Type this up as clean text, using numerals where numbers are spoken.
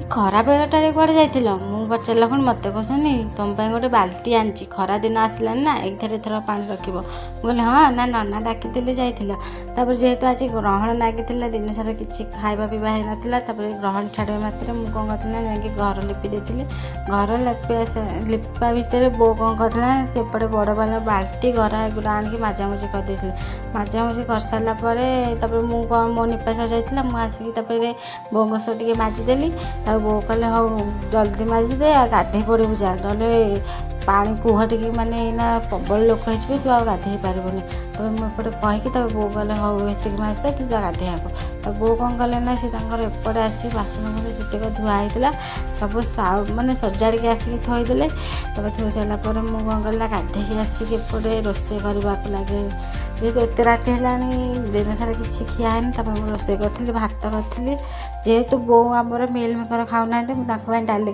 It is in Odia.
ଖରା ବେଳଟାରେ କୁଆଡ଼େ ଯାଇଥିଲ? ମୁଁ ପଚାରିଲା ଖୁଣୁ ମୋତେ କହୁଛନ୍ତି, ତୁମ ପାଇଁ ଗୋଟେ ବାଲ୍ଟି ଆଣିଛି, ଖରା ଦିନ ଆସିଲାଣି ନା, ଏଇଥିରେ ଏଥର ପାଣି ରଖିବ। ମୁଁ କହିଲି ହଁ। ନା, ନନା ଡାକିଥିଲେ ଯାଇଥିଲ। ତାପରେ ଯେହେତୁ ଆଜି ଗ୍ରହଣ ଲାଗିଥିଲା, ଦିନ ସାରା କିଛି ଖାଇବା ପିଇବା ହେଇନଥିଲା। ତାପରେ ଗ୍ରହଣ ଛାଡ଼ିବା ମାତ୍ରେ ମୁଁ କ'ଣ କରିଥିଲି ନା ଯାଇକି ଘର ଲିପି ଦେଇଥିଲି। ଘର ଲିପିବା ଲିପା ଭିତରେ ବୋଉ କ'ଣ କରିଥିଲା ନା ସେପଟେ ବଡ଼ ବଡ଼ ବାଲ୍ଟି, ଗରା ଏଗୁଡ଼ା ଆଣିକି ମାଜାମଜି କରିଦେଇଥିଲେ। ମାଜାମଜି କରିସାରିଲା ପରେ ତାପରେ ମୁଁ କ'ଣ, ମୋ ନିପା ସରିଯାଇଥିଲା। ମୁଁ ଆସିକି ତାପରେ ବୋଉଙ୍କ ସହ ଟିକେ ମାଜିଦେଲି। ତାପରେ ବୋଉ କହିଲେ, ହଉ ଜଲ୍ଦି ମାଜିଦେ ଆଉ ଗାଧେଇ ପଡ଼ିବୁ ଯା, ନହେଲେ ପାଣି କୁହ ଟିକେ ମାନେ ଏଇନା ପ୍ରବଳ ଲୋକ ହେଇଯିବେ, ତୁ ଆଉ ଗାଧେଇ ପାରିବୁନି। ତାପରେ ମୁଁ ଏପଟେ କହିକି, ତାପରେ ବୋଉ କହିଲେ, ହଉ ଏତିକି ମାଜିଦେ, ତୁ ଯା ଗାଧେଇବାକୁ। ତ ବୋଉ କ'ଣ କଲେ ନା ସେ ତାଙ୍କର ଏପଟେ ଆସି ବାସନ ଫାସନ ଯେତିକ ଧୁଆ ହେଇଥିଲା ସବୁ ମାନେ ସଜାଡ଼ିକି ଆସିକି ଥୋଇଦେଲେ। ତାପରେ ଥୋଇ ସାରିଲା ପରେ ମୁଁ କ'ଣ କଲି ନା ଗାଧେଇକି ଆସିକି ଏପଟେ ରୋଷେଇ କରିବାକୁ ଲାଗେ। ଯେହେତୁ ଏତେ ରାତି ହେଲାଣି, ଦିନ ସାରା କିଛି ଖିଆ ହେଇନି। ତାପରେ ମୁଁ ରୋଷେଇ କରିଥିଲି, ଭାତ କରିଥିଲି। ଯେହେତୁ ବୋଉ ଆମର ମିଲ୍ ମେକର୍ ଖାଉନାହାନ୍ତି, ମୁଁ ତାଙ୍କ ପାଇଁ ଡାଲି